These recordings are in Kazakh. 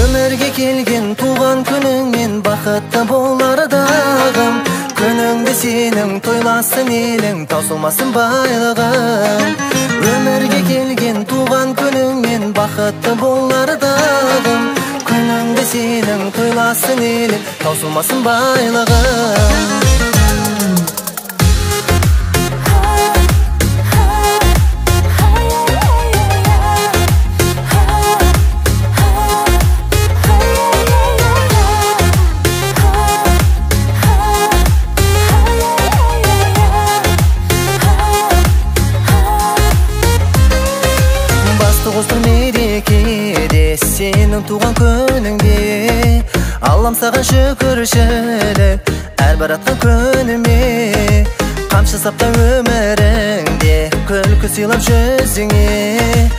Өмірге келген туған күніңмен бақытты болардағым. Күніңді сенің тойласын елің, таусылмасын байлығың. Өмірге келген туған күніңмен бақытты болардағым. Күніңді сенің тойласын елің, таусылмасын байлығың. Мерекеде сенің туған күніңде Аллам саған шүкіршілік әрбір атқан күніме. Қамшы сапта өміріңде күлкі сыйлап жүзіңе,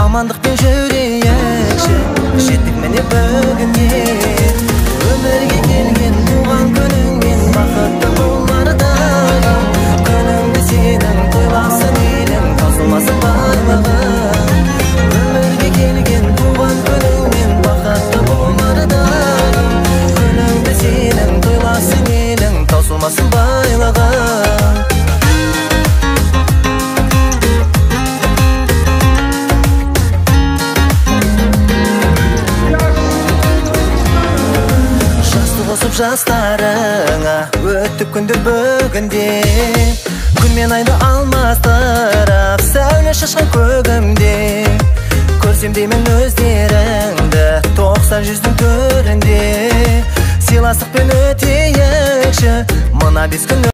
амандықпен жүрейікші, жеттік міне бүгінге. Өмірге келген туған күніңмен бақытты болардағым. Күніңді сенің тойласын елің, таусылмасын байлығың. Өмірге келген туған күніңмен бақытты болардағым. Күніңді сенің тойласын елің, таусылмасын байлығың. Жасты қосып жастарыңа өтіп күндер бүгінде. Күн мен айды алмастырып сәуле шашқан көгімде. Көрсем деймін өздеріңді 90 жүздің төрінде. Сыйластықпен өтейікші мына 5 күн